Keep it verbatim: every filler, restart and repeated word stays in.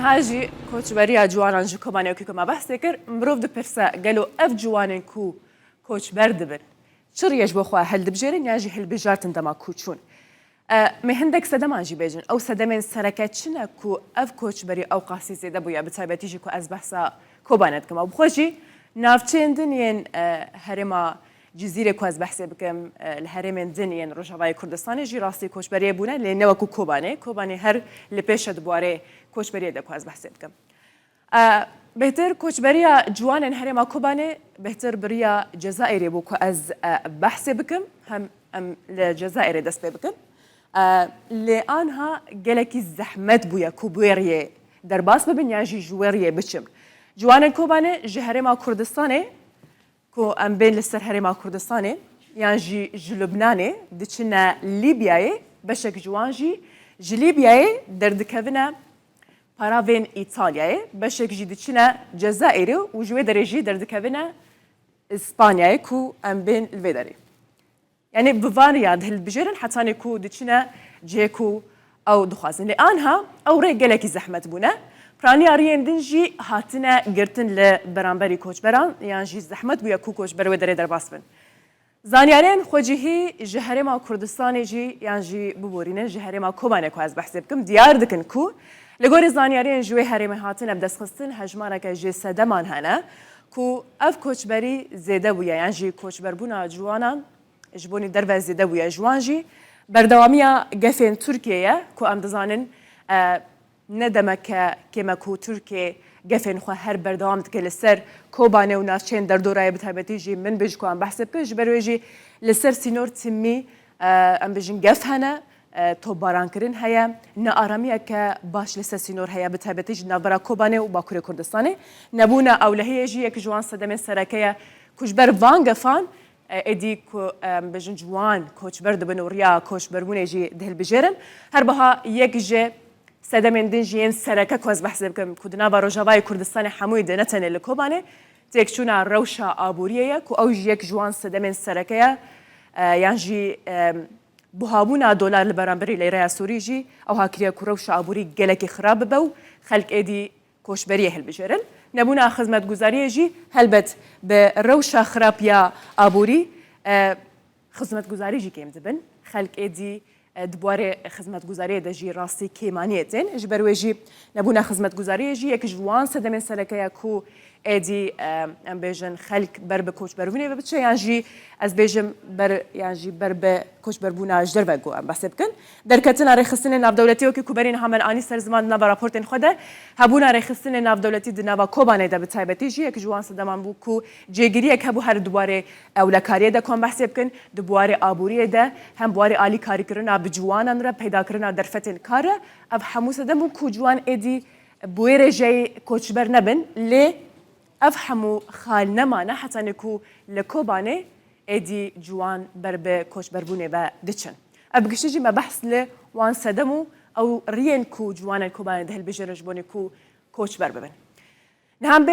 Ha jî koçberiya ciwanan ji Kobanê wekî ku me behsê kir, mirov dipirse gelo ev ciwanên ku koçber dibin, çi riyê ji bo xwe hildibijêrin yan jî hilbijartin dema ku çûn? E, me hindek sedeman jî bêjin. Ew sedemên sereke çi ne ku ev koçberî ew qasî zêde bûye, bi taybetî jî ku ez behsa Kobanê dikim? Ew bi xwe jî navçeyên din yên, e, herêma Cizîrê ku ez behsê bikim, e, li herêmên din yên Rojavayê Kurdistanê jî rastî koçberiyê bûne, lê ne wekû Kobanê. Kobanê her li pêş e di buarê koçberiyê de ku ez behsê dikim. E, bêhtir koçberiya ciwanên herêma Kobanê bêhtir bi riya Cezayirê bû ku ez, e, behsê bikim. Hem em li Cezayirê dest pê bikin. E, lê anha gelekî zehmet bûye ku bi wê riyê derbas bibin yan jî ji wê riyê biçin. Ciwanên Kobanê ji herêma Kurdistanê, ku em bên li ser herêma Kurdistanê, yan jî ji Lubnanê diçine Lîbyayê, beşek ji wan jî ji Lîbyayê derdikevine paravên Îtalyayê, beşek jî diçine Cezayirê û ji wê derê jî derdikevine Îspanyayê ku em bên li vê derê. Yanî bi van riya dihilbijêrin hetanî ku diçine cihê ku ew dixwazin. Lê anha ew rê gelekî zehmet bûne. Piraniya riyên din jî hatine girtin li beramberî koçberan, yan jî zehmet bûye ku koçber wê derê derbas bin. Zanyarên xwecihî ji herêma Kurdistanê jî yan jî biborînin ji herêma Kobanê ku ez behsê bikim, diyar dikin ku li gorî zanyariyên ji wê herêmê hatine bidestxistin, hejmareke ji sedeman hene ku ev koçberî zêde bûye yan jî koçberbûna ciwanan ji bo nî derve zêde bûye ji wan jî. Berdewamiya gefên Tirkiyê ye ku em dizanin, e, ne demeke kêm e ku Tirkiye gefên xwe her berdewam dike li ser Kobanê û navçeyên derdorayê, bi taybetî jî Minbij ku em behsê bikin, ji ber wê jî li ser sînor timî, e, em bijin gef hene, e, topbarankirin heye, nearamiyeke baş li ser sînor heye, bi taybetî jî navbera Kobanê û Bakurê Kurdistanê. Nebûna ewlehiyê jî yek ji wan sedemên sereke ye ku ji ber van gefan, e, êdî ku, em bijin ciwan koçber dibin û riya koçberbûnê jî dihilbijêrin. Her biha yek ji sedemên din jî yên sereke ku ez behsê bikim ku di nava Rojavayê Kurdistanê hemûyê de ne tenê li Kobanê têkçûna rewşa aboriyê ye ku ew jî yek ji wan sedemên sereke ye, e, yan jî, em, buhabûna dolar li beramberî leyreya Sûrî jî ew ha kiriye ku rewşa aborî gelekî xirab bibe û xelk êdî koçberiyê hilbijêrin. Nebûna xizmetguzariyê jî helbet bi rewşa xirab ya aborî, e, xizmetguzarî jî kêm dibin. Xelk êdî, e, di buarê xizmetguzariyê de jî rastî kêmaniyê tên. Ji ber wê jî nebûna xizmetguzariyê jî yek ji wan sedemên sereke ye ku êdî, e, em bêjin xelk ber bi koçberbûnê ve biçe yan jî ez bêjim ber, yan jî ber bi koçberbûna ji derve ku em behsê bikin. Derketina rêxistinên navdewletî wekî ku berî niha me anî ser ziman di nava raportên xwe de, hebûna rêxistinên navdewletî di nava Kobanê de bi taybetî jî yek ji wan sedeman bû ku cêgiriyek hebû her di warê ewlekariyê de ku em behsê bikin, di warê aboriyê de, hem warê alîkarîkirina bi ciwanan re, peydakirina derfetên kar re, ev hemû sedem bûn ku ciwan êdî bi wê rêjeyê koçber nebin, lê ev hemû xal nemane hetanî ku li Kobanê êdî ciwan ber bi koçberbûnê ve diçin. Ev bi giştî jî me behs li wan sedem û ew riyên ku ciwanên Kobanê dihilbijêrin ji bonê ku koçber bibin. Niha em